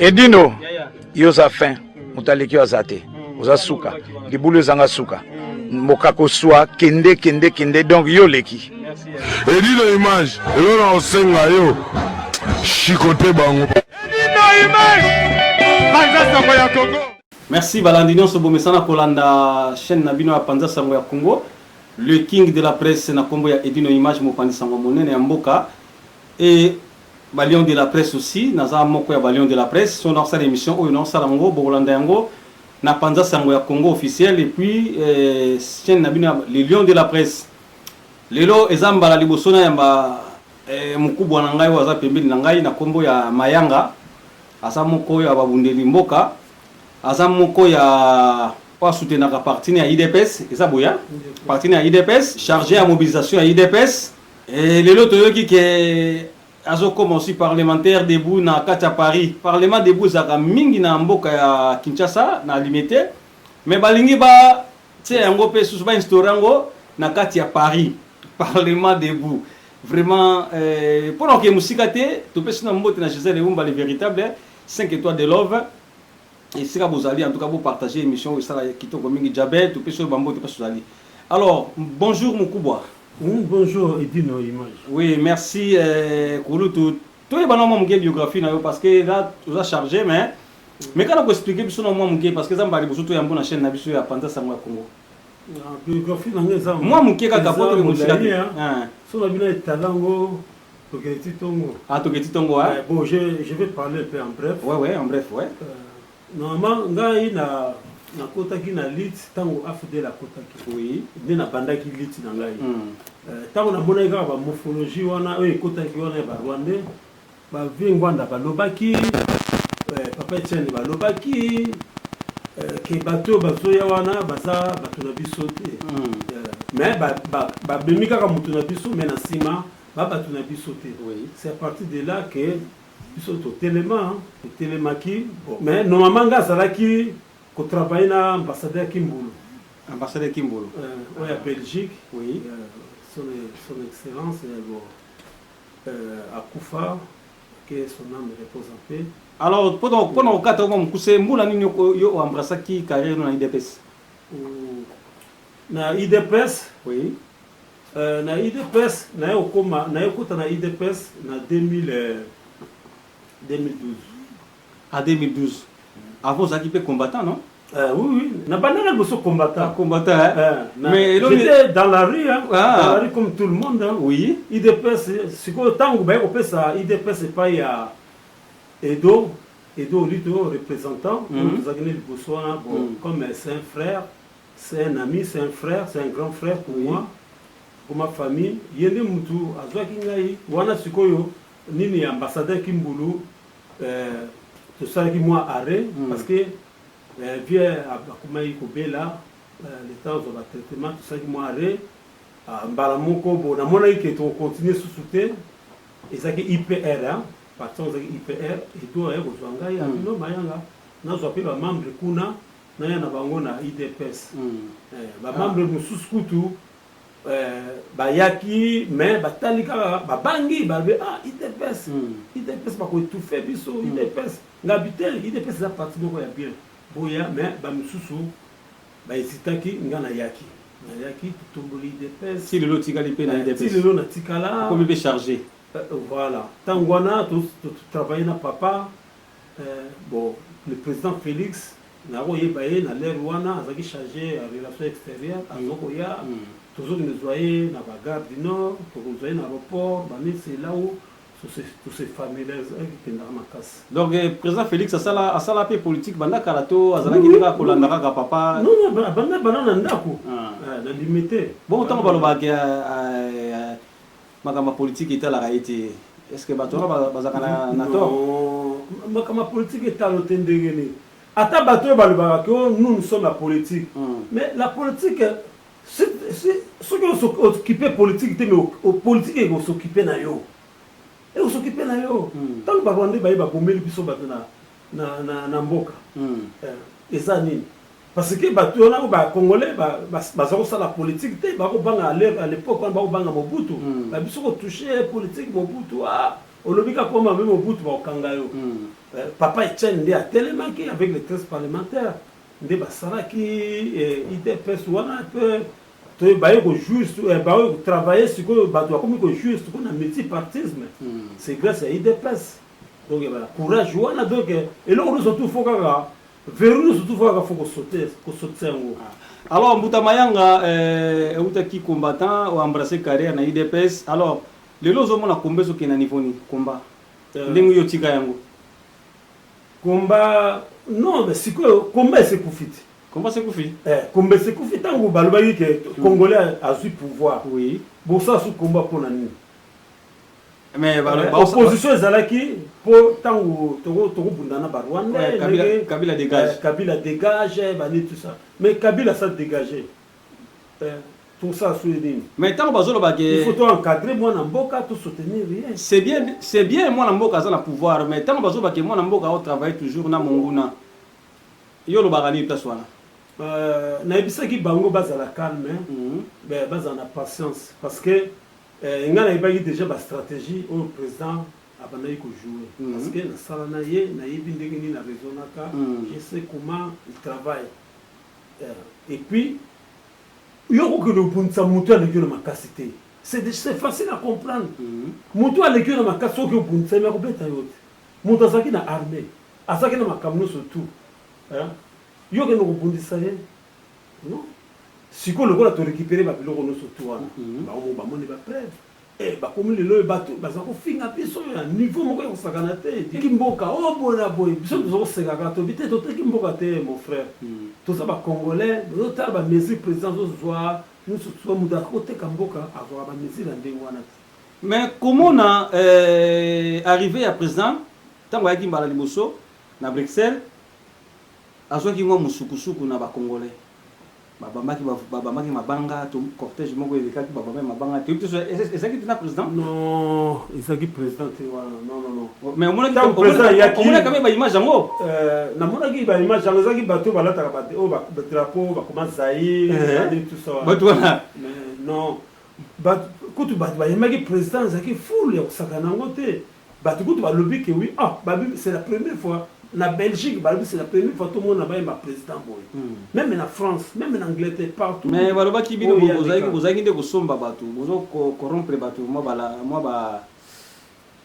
Edino, yo oza fin, moto aleki yo aza te, oza suka, libulu ezanga suka, mokako swa, kende kende kende, donc yo oleki. Edino image, eloko na kosenga yo, chicote bango. Edino image, panza sango ya Congo. Merci balandi nyonso bomesana kolanda chaîne na bino ya Panza Sango ya Congo, le king de la presse na kombo ya Edino Image, mopanzi sango monene ya mboka et ba lion de la presse aussi. Naza moko ya ba lion de la presse. So nasala émission oyo, naosala yango, bokolanda yango na Panza Sango ya Congo officiel et puis chaîne na bino ya les lions de la presse. Lelo eza mbala liboso na yamba mokubwa na ngai oyo aza pembeni na ngai na kombo ya Mayanga. Aza moko oyo ya babundeli mboka, aza moko ya oyo asoutenaka parti ya UDPS, eza boya parti ya UDPS, chargé ya mobilisation ya UDPS. Lelo toyoki ke azokoma aussi parlementaire debout na kati ya Paris. Parlement debout ezalaka mingi na mboka ya Kinshasa na Limete, mais balingi batia yango mpe susu, bainstaure yango na kati ya Paris, parlement debout. Vraiment, mpona kokende mosika te, topesi na mbote na Gisèle Eumba, le véritable 5 étoiles de love, esika bozali. En tout cas, bopartage émission oyo, esala kitoko mingi. Jabel, topesi oyo bambote mpasi ozali. Alors, bonjour mokubwa. Bonjour Edino Image. Oui, merci. Kulutu, toyeba na mwa moke biographie na yo, parce que là toza chargé, mais kana koexpliquer biso na mwa moke, parce que eza mbala liboso toyambo na chaîne na biso ya Panza Sango ya Congo. Biographie na ngai eza mwa moke kaka po toke mosika te. So na bino etala yango, tokende ti ntongo. Ah, tokende ti ntongo. Bon, je vais parler un peu en bref. Ouais, en bref, ouais. Normalement ngai na nakotaki na lutte ntango AFDL akotaki. Nde nabandaki lutte na ngai. Ntango namonaki kaka bamorphologie wana oyo ekotaki wana ya Barwandais, bavieux Ngbanda balobaki, papa Etienne balobaki ke bato oyo bazoya wana baza bato na biso te. Mais babemi kaka moto na biso, mais na nsima babato na biso te. C'est à partir de là que biso totelema, totelemaki. Mais normalement nga azalaki kotravaille na ambassadeur Kimbulu. Ambassadeur Kimbulu. Oyo ya Belgique. Son excellence, bon, akufa, que son âme repose en paix. Alors, mpona kokata mwa mokuse, mbula nini yo oembrassaki carrière na UDPS? Na UDPS? Oui. Na UDPS, naye kokoma, naye kota na UDPS na 2000, 2012. À 2012. Avant ozalaki mpe combattant, non? Oui, nabandaka liboso combattant. Ah, combattant, hein? Mais j'étais dans la rue, hein, dans la rue comme tout le monde, hein. UDPS sikoyo, ntango baye kopesa UDPS epai ya Edo Olito, représentant oyo tozalaki ne liboso wana. Bon, comme c'est un frère, c'est un ami, c'est un frère, c'est un grand frère pour moi, pour ma famille, ye nde mutu azwaki ngai wana. Sikoyo nini ya ambassadeur Kimbulu, tosalaki mwa arrêt parce que vieux akomaki kobela, le temps ozwa batraitement, tosalaki mwa arrêt. Mbala moko bo namonaki ke tokocontinue susu te. Ezalaki UPR, hein? Parti ezalaki UPR. Edo aye kozwa ngai, abino Mayanga, nazwa mpe bamembre kuna, naya na bango na UDPS. Bamembre mosusu kutu bayaki, mais batali kaka, babangi, balobi: "Ah, UDPS, UDPS bakoétouffe biso, UDPS." Ngabi te, UDPS eza parti moko ya bien, boya. Mais bamisusu bahésitaki, nga nayaki, totomboli UDPS. Ti lelo otikali mpe na Ti UDPS? Lelo natikala. Okomi mpe chargé? Voilà, ntango wana totravaille na papa, bon, le président Félix, nakoyeba ye na l'heure wana azalaki chargé ya relation extérieure, azokoya, tozokende zwa ye na bagare du Nord, tokozwa ye na aéroport bani, c'est là où tose familiarise, ekendaka makasi. Donc président Félix asala mpe politique banda kala to azalaki kaka kolanda kaka papa? Non, banda banda na ndako. Na Limete. Bon, ntango balobaka makambo ya politique etalaka ye te, est ce que bato wana bazalaka na tort? Makambo ya politique etalo te. Ndenge nini ata bato oyo balobaka ke nous, nous sommes la politique, mais la politique, soki okipe politique te, mais politique ekos'occuper na yo, ekos'occuper na yo. Ntango Barwandais baye, babomeli biso bato na mboka, eza nini? Parce que bato wana oyo Bacongolais baza kosala politique te, bakobanga. À l'époque wana bakobanga Mobutu, babiso kotouche politique Mobutu. Ah. Olobi kaka kombo mabe Mobutu, bakokanga yo. Papa Etienne nde atelemaki avec les 13 parlementaires, nde basalaki UDPS wana mpe to baye kojouir, baye kotravailler. Sikoyo bato bakomi kojouir sikoyo na multipartisme, c'est grâce à UDPS. Donc courage wana. Donc eloko nyonso tu faut kaka verrou, nyonso tu faut kaka faut kosauter, kosauter yango. Alors Mbuta Mayanga, eutaki combattant, oembrasser carrière na UDPS. Alors lelo ozomona komba ezokende na niveau nini? Komba ndenge oyo otika yango? Komba, non, mais sikoyo komba esekufi te. Komba sekufi. Komba esekufi ntango balobaki ke Congolais azwi pouvoir. Bosala su komba mpo na nini? Mais opposition ezalaki mpo ntango tokobunda na Barwandais. Kabila dégage. Kabila dégage, bani, tout ça. Mais Kabila sa dégagé, tosala so nini? Mais ntango bazoloba ke Il faut to encadrer mwana mboka, to soutenir ye. C'est bien, c'est bien, mwana mboka aza na pouvoir. Mais ntango bazoloba ke mwana mboka aotravaille toujours na monguna, yo olobaka nini place wana? Nayebisaki bango bazala calme, bazala na patience, parce que ngai nayebaki déjà bastratégie oyo président abandaki kojouer, parce que nasala na ye, nayebi ndenge nini araisonnaka, je sais comment il travaille. Et puis yo kokende obundisa motu aleki yo na makasi te, c'est facile à comprendre. Motu aleki yo na makasi, soki obundisa ye, akobeta yo te. Moto azalaki na armée, azalaki na makambo nyonso tout, yo okende kobundisa ye? Non. Sikoyo lokola torécupérer babiloko nyonso tu wana, bango bamoni bapreuve, bakomi lelo oyo bato baza kofinga biso ya niveau moko ya kosakana te. Teki mboka oyo boye na boye, biso toza kosekaka, tobi te, toteki mboka te, mon frère. Toza Bacongolais, tozotala bamesure président azozwa nyonso. Moto akoteka mboka azwaka bamesure ya ndenge wana te. Mais komona arrivé ya président, ntango ayaki mbala liboso na Bruxelles, azwaki mwa mosukusuku na Bacongolais, babambaki mabanga to cortège moko elekaki, babambaki mabanga. Toyebi te, ezalaki mpena président? Non, ezalaki président te wana, non, non, non. Mais omonaki quand même baimage yango? Namonaki baimage yango, ezalaki bato balataka oyo badrapeau bakoma Zaïre, tout ça. Bato wana. Mais non, kutu bato bayembaki président, ezalaki foule ya kosakana yango te. Bato kutu balobi ke oui, ah, babi c'est la première fois na Belgique, balobi c'est la première fois tomona bayemba président boye, même na France, même na Angleterre, partout. Mais balobaki bino bozalaki nde kosomba bato, bozo corrompre bato, mwa ba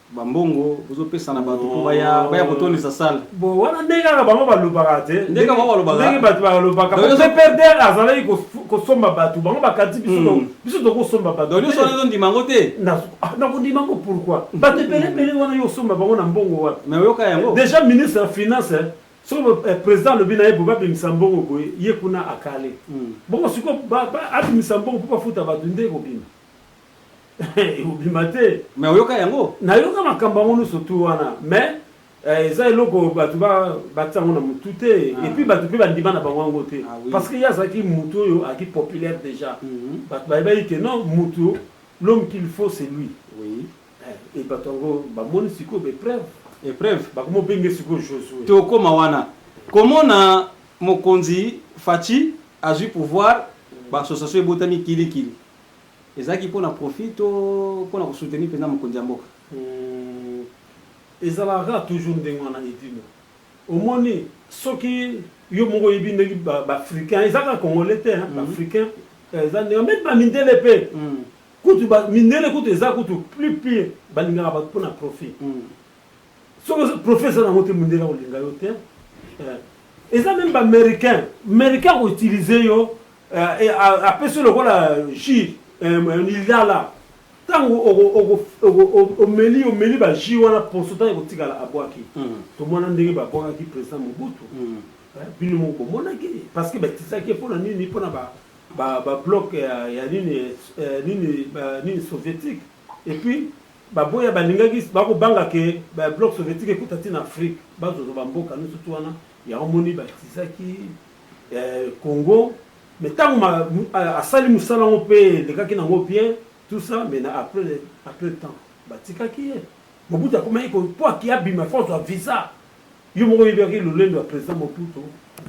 bambongo bozopesa na bato mpo baya kotondisa salle. Bon, wana ndenge kaka bango balobaka te. Ndenge bango balobaka. Ndenge bato balobaka, PPRD azalaki kosomba bato, bango bakati biso, biso tokosomba bato. Donc nyonso wana ezondima yango te? Nakondima yango pourquoi? Bato ebele wana, yo osomba bango na mbongo wapi? Mais oyoka yango. Déjà ministre ya finance, soki président alobi na ye boye, babimisa mbongo boye, ye kuna akale bongo. Sikoyo abimisa mbongo mpo bafuta bato, nde ekobima? Ekobima te. Mais oyoka yango? Nayoka makambo yango nyonso tu wana, mais eza eloko bato batia yango na motu te. Et puis bato mpe bandima na bango yango te, parce que ye azalaki motu oyo azalaki populaire déjà. Bato bayebaki ke non, motu, l'homme qu'il faut, c'est lui. Et bato yango bamoni sikoyo baépreuve. Épreuve. Bakomi obenge sikoyo Josué. Tokóma wana. Komona mokonzi Fatshi azwi pouvoir, baassociation ebotami kilikili, ezalaki mpona profit to mpona kosoutenir mpenza mokonzi ya mboka? Ezalaka kaka toujours ndenge wana, Edino. Omoni, soki yo moko oyebi ndenge baafricain, eza kaka Congolais te, baafricain eza ndenge meme bamindele mpe kutu, mindele kutu eza kutu plus pire, balingaka bato mpona profit. Soki profit eza nango te, mindele akolinga yo te. Eza même baaméricain, américain akoutiliser yo, apesi yo lokola jus lilala. Ntango omeli, omeli bajus wana, poso ntango ekotikala, abwaki. Tomona ndenge babwakaki président Mobutu. Bino moko bomonaki, parce que batisaki ye mpona nini? Mpona babloc ya nini nini nini soviétique. Et puis baboya, balingaki, bakobanga ke babloc soviétique ekuta ntina Afrique, bazozwa bamboka nyonso tu wana. Yango moni batisaki Congo. Mais ntango asali mosala yango mpe elekaki nango bien, tout ça, mais na après temps batikaki ye. Mobutu akomaki mpo aki abima, faut azwa visa. Yo moko oyebaki lolendo ya président Mobutu,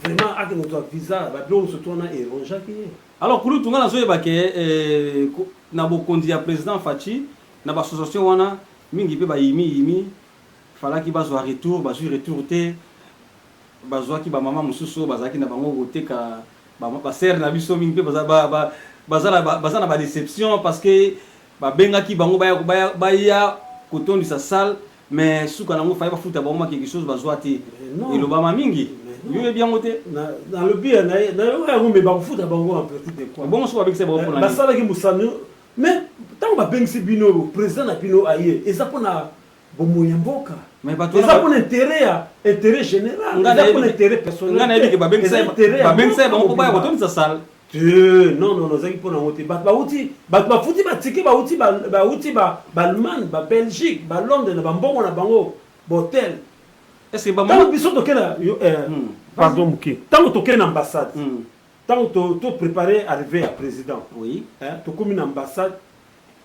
vraiment akende kozwa visa, babiloko nyonso tu wana erongeaki ye. Alors kulutu, nga nazoyeba ke na bokonzi ya président Fatshi, na baassociation wana. Mingi mpe bayimi yimi, falaki bazwa retour, bazwi retour te. Bazwaki ba mama mosusu oyo bazalaki na bango koteka, ba sœurs na biso mingi mpe baza ba baza na baza na ba deception parce que babengaki bango baya baya baya kotondisa salle, mais suka nango fallait bafuta bango mwa quelque chose, bazwa te. Elobama mingi. Yo oyebi yango te? Nalobi nayoka yango, mais bakofuta bango en vertu de quoi? Bongo soki babengisi bango mpona nini? Basalaki mosano, mais ntango babengisi bino, président na bino aye, eza mpona bomoi ya mboka, eza mpona intérêt ya intérêt général, eza mpona intérêt personnel. Ngai nayebi ke babengisa bango mpo baya kotondisa salle. Te, non, non, ezalaki mpona yango te. Bato bauti, bato bafuti batike, bauti baAllemagne, baBelgique, baLondres na bambongo na bango, bahotel. Est ce que ntango biso toke na, pardon moke, ntango toke na ambassade, ntango toprépare arrivée ya président, tokomi na ambassade,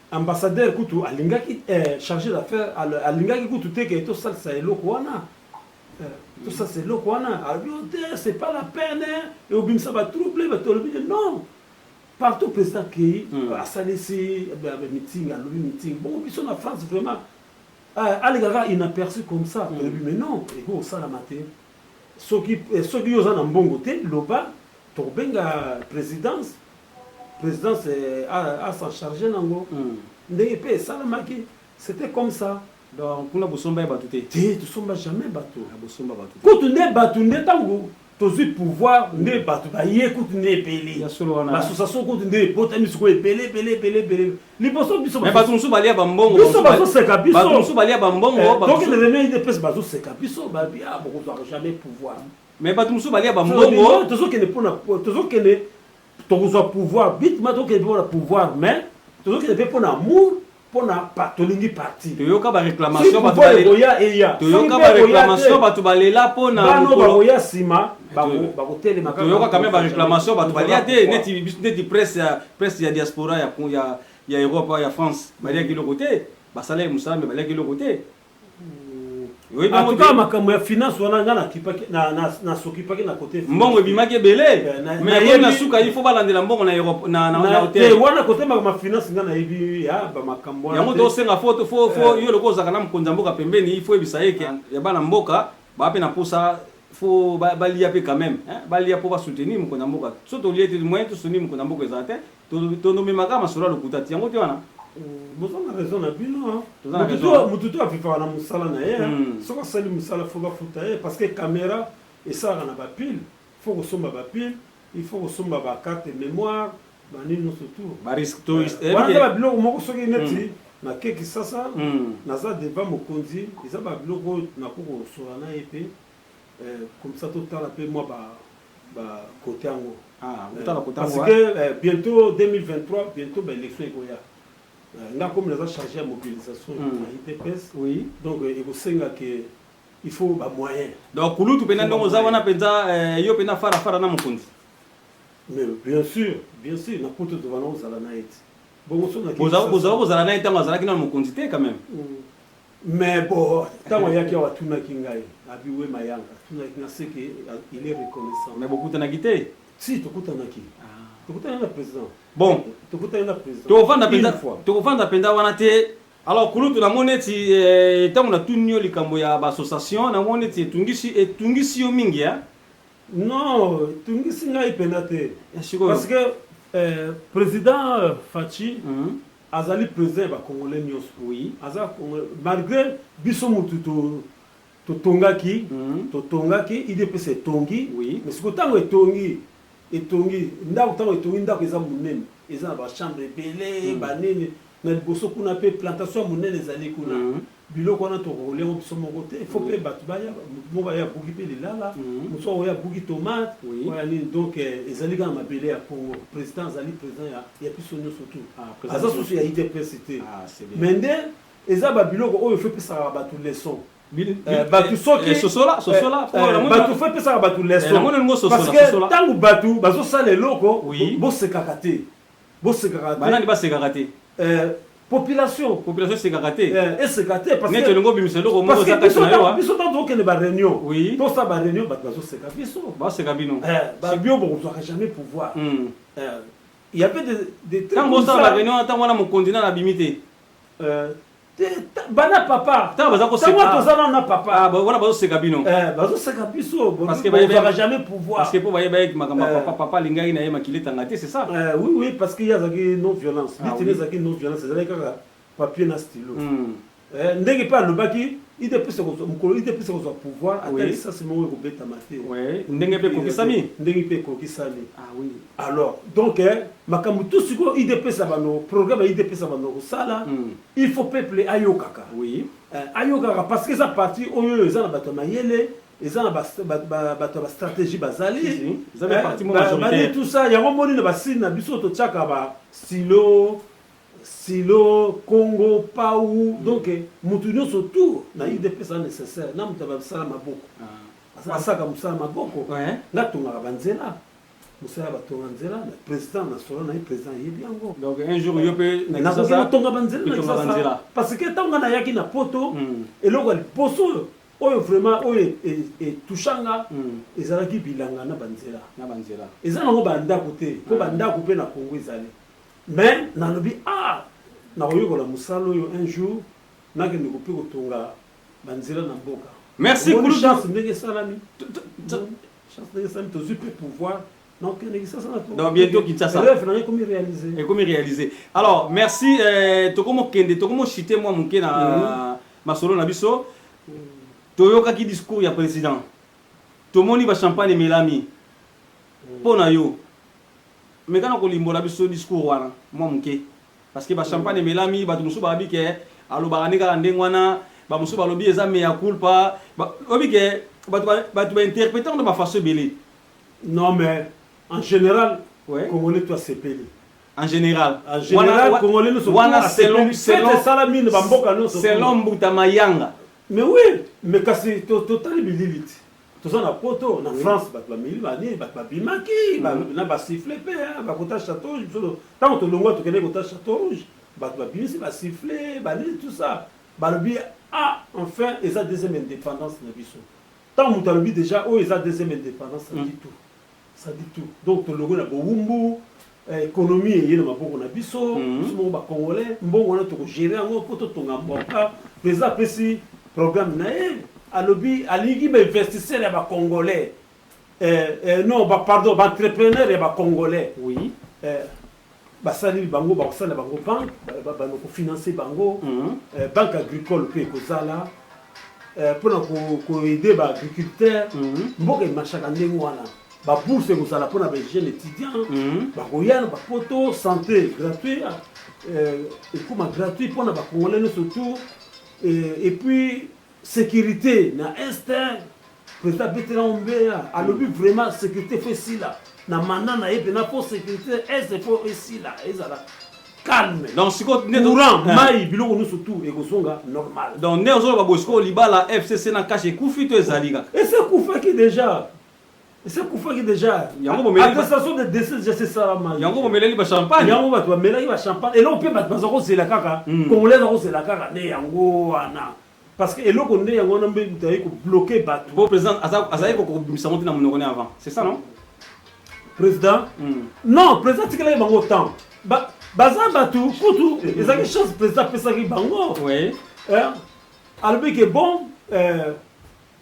ambassadeur kutu alingaki, chargé d'affaires alingaki kutu te ke tosalisa eloko wana, tosalisa eloko wana. Alobi te, c'est pas la peine, ebimisa batrouble. Bato alobi non, partout président akei, asalisi meeting, alobi meeting bongo. Biso na France vraiment alekaka inaperçu comme ça. Tolobi mais non, ekoki kosalama te. Soki yo oza na mbongo te, loba, tokobenga présidence, présidence as'en charge nango. Ndenge mpe esalamaki, c'était comme ça. Donc kuna bosomba ye bato te? Te, tosomba jamais bato. Bosomba bato. Kutu nde bato nde, ntango tozwi pouvoir nde bato baye, kutu nde ebele. Ya solo wana. Baassociation kutu nde ebotami sikoyo ebele, ebele, ebele, ebele. Liboso biso Mais bato mosusu balia bambongo. Biso bazoseka biso. Bato mosusu balia bambongo. Tokende réunion UDPS, bazoseka biso, babi ah, bokozwaka jamais pouvoir. Mais bato mosusu balia bambongo. Tozokende mpona, tozokende, tokozwa pouvoir bitima, tokende mpona pouvoir, mais tozokende mpe mpona amour, mpona tolingi parti. Toyoka baréclamation. Bato eya. Toyoka baréclamation, bato balela mpona bano bakoya nsima, bakotelema. Toyoka quand même baréclamation, bato balia te, neti presse ya diaspora ya Europe, ya France, baliaki eloko te. Basalaki mosala, mais baliaki eloko te. En tout cas, makambo ya finance wana, nga nasokipaki na côté. Mbongo ebimaki ebele, mais ekomi na suka, il faut balandela mbongo na Europe, na hotel. Wana côté makambo ya finance, nga nayebi ya bamakambo wana. Yango tosenga, faut yo loko ozalaka na mokonzi ya mboka pembeni, il faut yebisa ye ke ya bana mboka baa mpe na posa, faut balia mpe quand même, balia mpo basoutenir mokonzi ya mboka. So tolie te, moyen tosoutenir mokonzi ya mboka ezala te. Tonomemaka masolo ya lokuta ti yango te wana. Boza na raison na bino. Motu to avivaka na mosala na ye. Soki asali mosala, faut bafuta ye, parce que caméra esalaka na bapile, faut kosomba bapile, il faut kosomba bacarte mémoire, banini nyonso tout. Wana eza babiloko moko. Soki neti nake Kisasa, naza devant mokonzi, eza babiloko oyo nakoki kosola na ye mpe, comme ça totala mpe mwa bakote yango, parce que bientôt 2023, bientôt baélection ekoya. Nga komi naza chargé ya mobilisation na UDPS, donc ekosenga ke il faut bamoyen. Donc kulutu mpenza, ndongo oza wana mpenza, yo mpenza farafara na mokonzi. Mais bien sûr, bien sûr, na poto tovanda kozala na ye ti bongo so. Bozala kozala na ye ntango azalaki nano mokonzi te quand même. Mais bon, ntango ayaki awa, atunaki ngai, abi we mayanga, atunaki nga, c'est que il est reconnaissant. Mais bokutanaki te? Si, tokutanaki, tokutani na président. Bon. Tokutani na président. Tokovanda mpenza, tokovanda mpenza wana te. Alors kulutu, namoni neti ntango natuni yo likambo ya baassociation, namoni neti etungisi yo mingi. Non, etungisi ngai mpenza te, parce que président Fatshi azali président ya bacongolais nyonso. Aza malgré biso motu totongaki, totongaki UDPS, etongi. Mais sikoyo ntango etongi, etongi ndako, ntango etongi ndako eza monene, eza na bachambre ebele, banini na liboso kuna, mpe plantation ya monene ezali kuna. Biloko wana tokolia yango biso moko te, faut mpe bato baya. Motu moko aya abuki mpe lilala, mosusu akoya abuki tomate, oya nini. Donc ezali kaka mabele ya Congo. Président azali président ya biso nyonso tu, aza susu ya UDPS te. Mais nde eza babiloko oyo faut epesaka bato leçon. Bato soki bato, faut epesaka bato leçon, parce que ntango bato bazosala eloko, bosekaka te, bosekaka te. Banani basekaka te? Population. Population esekaka te? Eseka te. Neti olingi obimisa eloko moko eza kati na yo. Biso ntango tokokende baréunion, tosala baréunion, bato bazoseka biso. Baseka bino? Babio bokozwaka jamais pouvoir. Il y avait des Ntango osala baréunion, ntango wana mokonzi nano abimi te? Bana papa. Ntango baza koseka. Ntango toza nano na papa. Ah, wana bazoseka bino. Eh, bazoseka biso. Parce que bozwaka jamais pouvoir. Parce que mpo bayeba makambo ya Eh. papa, papa alingaki na ye makili etanga te, c'est ça? Eh, oui, parce que ye azalaki non violence. Ah, Litini oui. ezalaki non violence, ezalaki kaka papier na stylo. Eh, ndenge mpe alobaki UDPS mokolo UDPS ekozwa pouvoir, ata lisasi moko ekobetama te. Ouais, ndenge mpe ekokisami. Ndenge mpe ekokisami. Ah oui. Alors donc makambo tu sikoyo UDPS ya bano, programme ya UDPS ya bano kosala, il faut peuple ayokaka. Eh, ayokaka parce que eza parti oyo eza na bato ya mayele, eza na bato ya bastratégie bazali. Si, si. Eza mpe parti moko majoritaire. Bani tout ça, yango moni na basine na biso totiaka ba stylo, stylo Congo pau. Donc motu nyonso tout na UDPS aza nécessaire, na moto ya basala maboko. Asalaka mosala maboko. Nga tongaka banzela, mosala batonga nzela na président national na ye, président ayebi yango. Donc un jour yo mpe na nakoki Kinshasa, kotonga banzela na kotonga Kinshasa. banzela. Parce que ntango nga nayaki na Poto, eloko ya liboso oyo vraiment oyo etouchanga ezalaki bilanga na banzela. Na banzela. Eza nango bandako te, mpo bandako mpe na Congo ezali, mais nalobi: ah, nakoyekola mosala oyo, un jour nakende kope kotonga banzela na mboka. Merci, Omoni Kulutu. chance ndenge esalami, chance ndenge esalami, tozwi mpe pouvoir, nakokende Kinshasa na Donc, bientôt Kinshasa. Rêve na ngai ekomi réalisé. Ekomi réalisé. Alors merci, tokomokende, tokomoshite mwa moke na masolo na biso. Toyokaki discours ya président, tomoni bachampagne emelami. Mpo na yo, meka na kolimbola biso discours wana mwa moke, parce que bachampagne emelami, bato mosusu balobi ke alobaka nde kaka ndenge wana, bamosusu balobi eza mea culpa. Oyebi ke bato bainterpréter ngo na bafaçon ebele. Non, mais en général, congolais to asepeli. En général. En général, congolais nyonso wana selon esalami na bamboka nyonso. Selon Mbuta Mayanga. Mais oui, mais kasi totali bilili ti toza na Poto, na France, bato bamili banini, bato babimaki na basifflets mpe bakota Château Rouge. Biso ntango tolongwa, tokende kota Château Rouge, bato babimisi basifflets, banini, tout ça. Balobi: ah, enfin eza deuxième indépendance na biso. Ntango moto alobi déjà oyo eza deuxième indépendance, ça dit tout, ça dit tout. Donc tolongwe na bowumbu, économie eye na maboko na biso, biso moko bacongolais. Mbongo wana tokogérer yango mpo totonga mboka. Président apesi programme na ye, alobi alingi bainvestisseur ya bacongolais, non ba, pardon, baentrepreneur ya bacongolais. Basali bango, bakosala bango banque, bano kofinancer bango. Banque agricole mpe ekozala mpona koaider baagriculteur. Mboka emarchaka ndenge wana. Babourse ekozala mpona bajeune étudiant bakoya na bapoto. Santé gratuit, ekoma gratuit mpona bacongolais nyonso tout. Et puis sécurité na Est, président abetelango mbeya, alobi vraiment sécurité faut esila na mandat na ye mpena, mpo sécurité Est faut esila, ezala calme. Donc sikoyo Courant, mai, biloko nyonso tout ekozonga normal. Donc nde ozoloba boye, sikoyo libala FCC na CACH ekufi to ezali kaka? Ese ekufaki déjà, ese ekufaki déjà. Yango bomeli Attestation de décès déjà esalama. Yango bomeleli bachampagne. Yango bato bamelaki bachampagne. Eloko mpe bato baza kozela kaka, congolais aza kozela kaka nde yango wana, parce que eloko nde yango wana mpe moto ayi kobloquer bato. Po président azali kokobimisa ngo te na monoko ne avant, c'est ça, non? Président, non, président atikelaki bango temps. Baza bato kutu ezalaki chance président apesaki bango. Eh, alobi ke bon,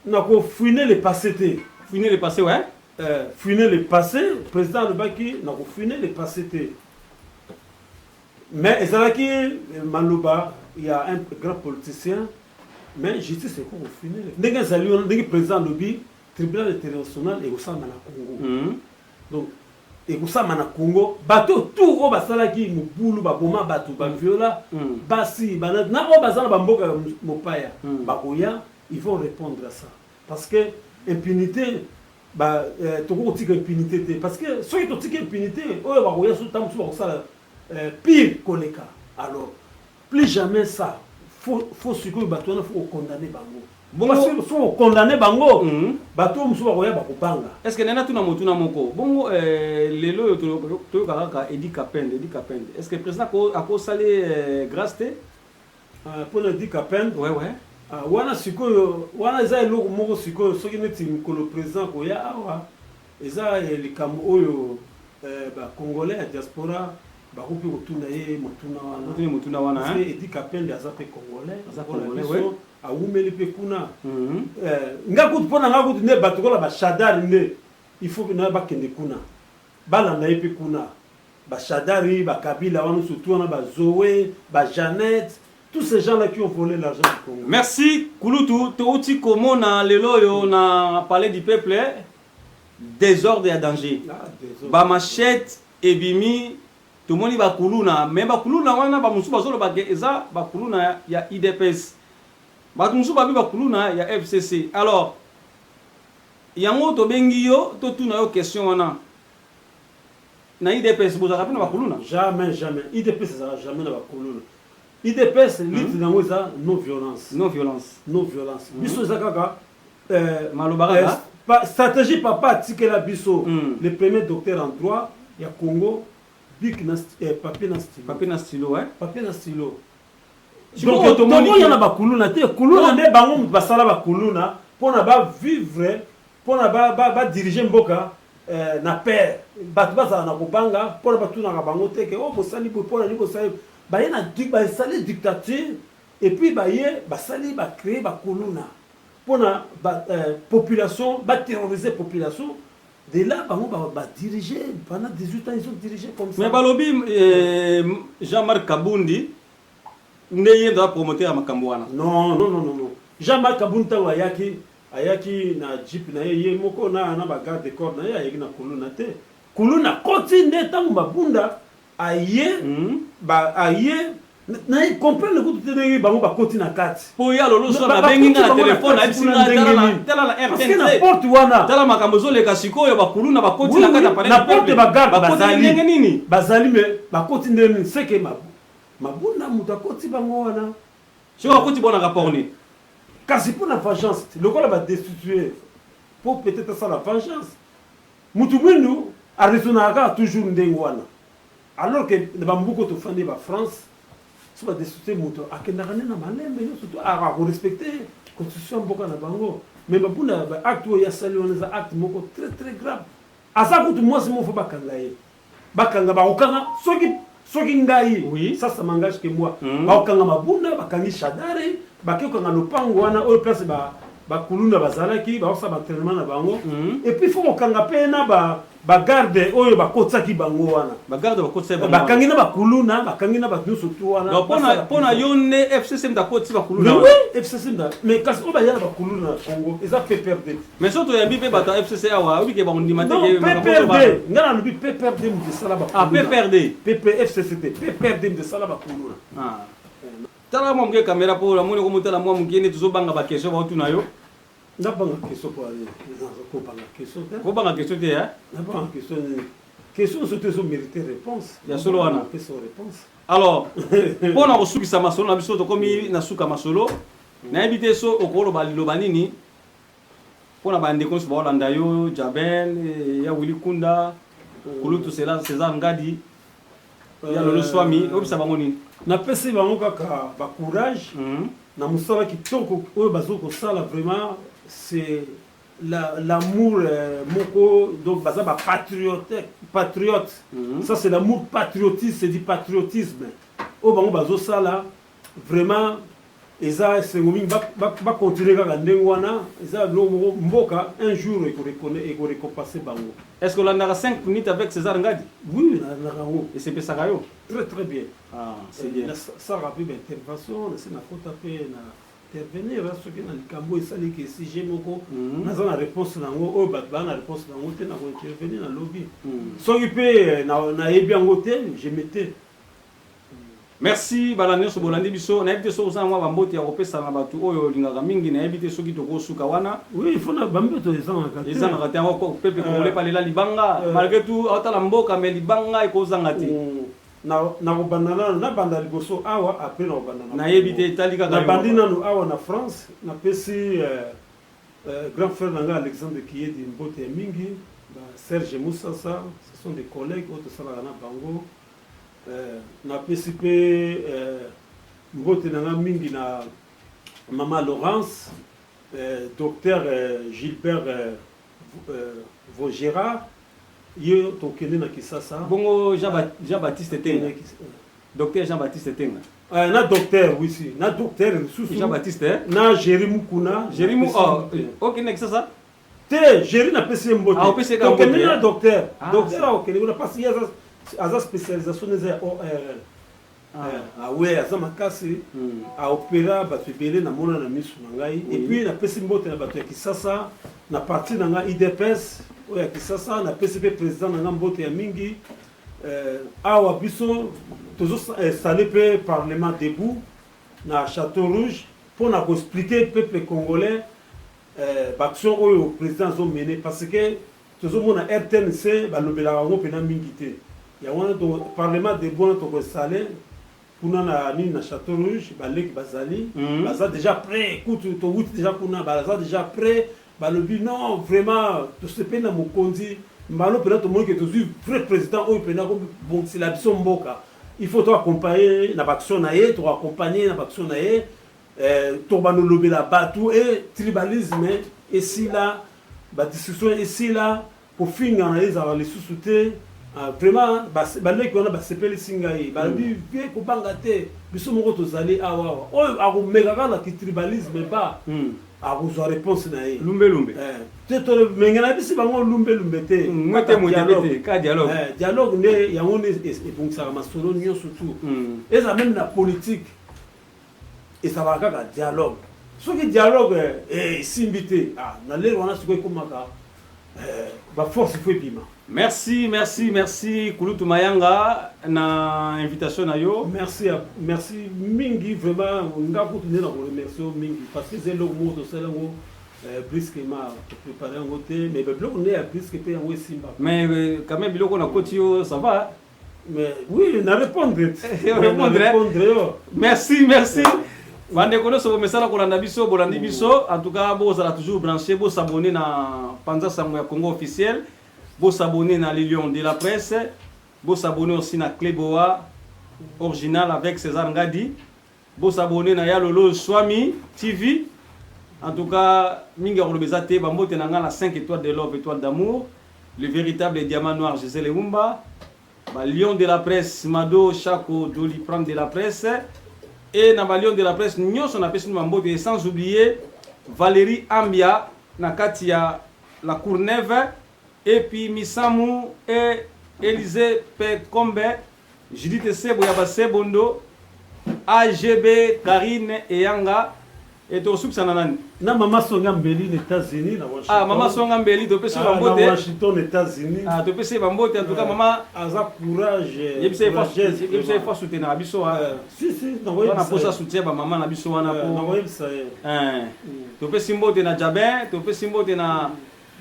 nakofouiner le passé te. Fouiner le passé, ouais. Fouiner le passé, président alobaki nakofouiner le passé te, mais ezalaki maloba ya un grand politicien, mais justice ekoki kofouiner ndenge ezali wana. Ndenge président alobi, tribunal international ekosalama na Congo. Donc ekosalama na Congo, bato tout oyo basalaki mobulu, baboma bato, baviola basi, na oyo baza na bamboka ya mopaya, bakoya, ils vont répondre à ça, parce que impunité ba tokoki kotika impunité te, parce que soki totika impunité, oyo bakoya so ntango mosusu bakosala pire koleka. Alors plus jamais ça. Faut sikoyo bato wana, faut kokondamner bango. Parce que soki okondamner bango, bato oyo mosusu bakoya bakobanga. Est ce que nena tuna motuna moko bongo, lelo oyo toyoka kaka Eddy Kapend, Eddy Kapend, est ce que président akosali grâce te? Mpona Eddy Kapend? Ouais. Ah, wana sikoyo wana eza eloko moko sikoyo, soki neti mokolo président koya awa, eza likambo oyo bacongolais ya diaspora. Bakoki mpe kotuna ye motuna wana. Otuni motuna wana, Parce que hein? Eddy Kapende aza mpe congolais. Aza Lokola congolais, biso, ouais. Awumeli mpe kuna. Nga kutu, mpo na nga kutu nde bato kola bashadari nde il faut na bakende kuna, balanda ye mpe kuna, bashadari, bakabila wana, surtout wana bazoe, bajeannette, tous ces gens là qui ont volé l'argent du Congo. Merci kulutu. Touti komona lelo oyo na Palais du Peuple désordre ya danger. Ah, désolé. Bamachete ebimi, tomoni bakuluna, mais bakuluna wana, bamosusu bazoloba ke eza bakuluna ya UDPS, bato mosusu babi bakuluna ya FCC. Alors yango tobengi yo, totuna yo question wana: na UDPS bozalaka mpe na bakuluna? Jamais, jamais. UDPS ezalaka jamais na bakuluna. UDPS, lutte nango eza non violence. Non violence. Non violence. Biso eza kaka Maloba kaka. Stratégie papa atikela biso, le premier docteur en droit ya Congo, bic na papier na stylo. Papier na stylo, hein? Papier na stylo. Sikoyo Donc tomoni tomoya na bakuluna te. Kuluna nde bango moto basala bakuluna mpona bavivre, mpona badirige mboka na pere bato bazala na kobanga, mpona batunaka bango te ke o bosali boye, mpona nini bosali. Baye na basali dictature et puis baye basali, bacréer bakuluna mpona population, baterroriser population. De là bango badirige pendant 18 ans, ils ont dirigé comme ça. Mais balobi Jean-Marc Kabundi nde ye nde aza promoteur ya makambo wana. Non, non, non, non, non. Jean-Marc Kabund, ntango ayaki, ayaki na jeep na ye, ye moko na bagarde corps na ye. Ayaki na kuluna te. Kuluna koti nde ntango Mabunda aye. Aye na comprendre kutu te ndenge bango bakoti na kati. Mpo ya lolo so nabengi nga na telefone, ayebisi nga: tala na Parce que na porte wana, tala makambo ezoleka sikoyo, bakuluna bakoti na kati ya palais. Na porte bagarde bazali ndenge nini? Bazali, mais bakoti ndenge nini? Seke Mabunda moto akoti bango wana. Soki akoti bona rapport nini? Kasi mpo na vengeance, lokola badestitue, mpo peut-être asala vengeance. Mutu mwindu araisonnaka kaka toujours ndenge wana, alors que na bambuka tofandi, bafrance, so badestitue moto, akendaka nde na malembe nyonso to akorespecte constitution ya mboka na bango. Mais Mabunda, baacte oyo asali wana eza acte moko très très grave. Aza kutu mwasi moko, faut bakanga ye, bakanga, bakokanga. Soki ngai, ça m'engage que moi, bakokanga Mabunda, bakangi Shadare, bake kokanga lopango wana oyo place bakuluna bazalaki bakosala baentraînement na bango. Et puis faut kokanga mpe na bagarde oyo bakotisaki bango wana. Bagarde bakotisaki bango. Bakangi na bakuluna, bakangi na bato nyonso tu wana. Mpona yo nde FCC mutu akotisi bakuluna? Mais oui, FCC, mais kasi oyo baya na bakuluna na Congo eza PPRD. Mais so toyambi mpe bato ya FCC awa, oyebi ke bakondima te. PPRD, ngai nalobi PPRD mutu esala. Bakuluna, PPRD. PP, FCC te, PPRD mutu esala bakuluna. Tala mwa moke caméra, mpo namoni komotala mwa moke nde tozobanga baquestion baotuna yo. Nabanga question po ani? Kobanga question te. Kobanga question te? Nabanga question nini? Question nyonso te ezomérite réponse. Ya solo wana. Apesa réponse. Alors, mpo na kosukisa masolo na biso, tokomi na suka masolo. Nayebi te so okoloba liloba nini mpo na bandeko nyonso baolanda yo, Jabel ya Wili Kunda, kulutu César Ngadi, ya Lolo Swami, oyebisa bango nini? Napesi bango kaka bacourage na mosala kitoko oyo bazo kosala. Vraiment, c'est l'amour moko, donc baza bapatriote, patriote. Ça, c'est l'amour patriotisme, c'est du patriotisme oyo bango bazosala. Vraiment eza esengo mingi. Bacontinue kaka ndenge wana. Eza biloko moko mboka un jour ekorécompense bango. Est ce que olandaka 5 minutes avec César Ngadi? Oui, nalandaka yango. Esepesaka yo? Très très bien. Ah, c'est bien. Nasala mpe baintervention, nasi nakota mpe na intervenir soki na likambo esaliki sujet moko, naza na réponse nango, oyo bato baa na réponse nango te, na kointervenir, nalobi. Soki mpe nayebi yango te, je mete. Merci. Balandi nyonso bolandi biso, nayebi te soki oza na mwa bambote ya kopesa na bato oyo olingaka mingi. Nayebi te soki tokosuka wana. Oui, il faut na bambote, ezangaka te. Ezangaka te yango. Peuple congolais palela libanga, malgré tout aotala mboka, mais libanga ekozanga te. Nakobanda nano, nabanda liboso awa, après nakobanda. Nayebi te, etali kaka. Nabandi nano awa na France. Napesi grand frère na ngai Alexandre Kiyedi mbote ya mingi, Serge Musasa, ce sont des collègues oyo tosalaka na bango. Napesi mpe mbote na ngai mingi na mama Laurence, docteur Gilbert Vaugirard. Ye tokende na Kisasa. Bongo Jean Baptiste Tenga, docteur Jean Baptiste Tenga. Na docteur, oui, si na docteur lisusu. Jean Baptiste, eh? Na Géri Mukuna. Géri Mu, oh, okende na Kisasa. Te, Géri napesi ye mbote. Ah, opesi ye kaka tokende mbote, na eh? Docteur. Ah, docteur akokende kuna parce ye aza spécialisation eza ya ORL. Ah ouais, aza makasi, aopéra bato ebele, namona na misu na ngai. Et puis napesi mbote na bato ya Kisasa, na parti na ngai UDPS oyo ya Kisasa. Napesi mpe président na ngai mbote ya mingi. Awa biso tozoinstalle mpe parlement debout na Château Rouge mpona koexpliquer peuple congolais baaction oyo président azomene, parce que tozomona RTNC balobelaka yango mpena mingi te. Yango wana parlement debout wana tokoinstalle kuna na nini, na Château Rouge. Baleki bazali, baza déjà prêt. Kutu towuti déjà kuna, baza déjà prêt. Balobi non, vraiment tosepeli na mokonzi mbalo mpena, tomoni ke tozwi vrai président oyo mpena kobongisela biso mboka. Il faut toaccompagne na baaction na ye, toaccompagne na baaction na ye. Tobanda olobela bato e tribalisme esila, badiscussion esila, kofingana ezala lisusu te. Ah, vraiment baleki wana basepelisi ngai. Balobi vie kobanga te, biso moko tozali awa. Awa oyo akomeka kaka na kitribalisme ba akozwa réponse na ye. Lumbe lumbe. Te, menge na bisi bango lumbe lumbe te. Mwete. Kaka Mwete. Dialogue. Te ka dialogue. Dialogue nde yango nde ebongisaka masolo nyonso tu. Eza même na politique, ezalaka kaka dialogue. Soki dialogue esimbi te, ah, na lelo wana sikoyo ekomaka baforce faut ebima. Merci, merci, merci Kulutu Mayanga na invitation na yo. Merci, merci mingi vraiment. Nga kutu nde na koremercie yo mingi parce que eza eloko moko tosala yango brusquement, toprépare yango te, mais babiloko nde ya brusque mpe yango esimbaka. Mais quand même biloko na koti yo, ça va? Mais oui, na répondre. Répondre, Na répondre yo. Merci, merci. Bandeko nyonso bomesala kolanda biso, bolandi biso. En tout cas bozala toujours branché, bosabone na Panza Sango ya Congo officiel, bosabone na Les Lions de la Presse, bosabone aussi na Cleboa original avec César Ngadi, bosabone na Yalolo Swami TV. En tout cas mingi ya koloba eza te. Bambote na ngai na 5 étoiles de love, étoile d'amour, le véritable diamant noir Gisèle Eumba, ba lion de la presse Mado Chako Doliprane de la presse et na ba lion de la presse nyonso napesi bino bambote, et sans oublier Valérie Ambia na kati ya la Courneuve, et puis Misamu et Élysée Pekombe, Judith Sebo ya Basebondo, AGB Karine Eyanga. Et tosukisa na nani? Na mama Songa Mbeli na États-Unis, na Washington. Ah, mama Songa Mbeli, topesi Ah, na bambote. Washington, États-Unis. Ah, topesi bambote en tout cas mama. Aza courage. Yebisa ye courageuse, yebisa ye vraiment. fa soutenir biso, ah. Si si. Wana posa soutien bamama na biso wana po Nakoyebisa ye. Topesi mbote na Jabin, topesi mbote na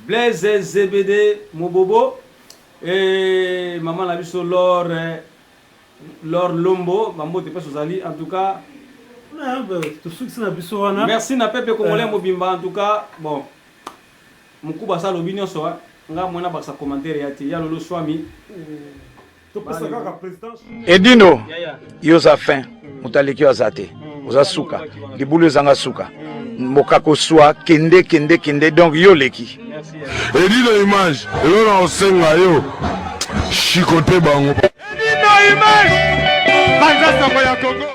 Blaise Zebede Mobobo e mama na biso Lor Lor Lombo. Bambote mpe ozali en tout cas. Tosukisi na biso wana. Merci na peuple congolais mobimba. En tout cas bon, mokuba asa alobi nyonso, nga mwana bakisa commentaire ya te ya Lolo Swami. Topesa kaka président. Edino, yo oza fin, moto aleki yo aza te. Oza suka, libulu ezanga suka, mokako swa kende kende kende, donc yo oleki. Edino Image, eloko na kosenga yo, shikote bango. Edino Image, panza sango ya Congo.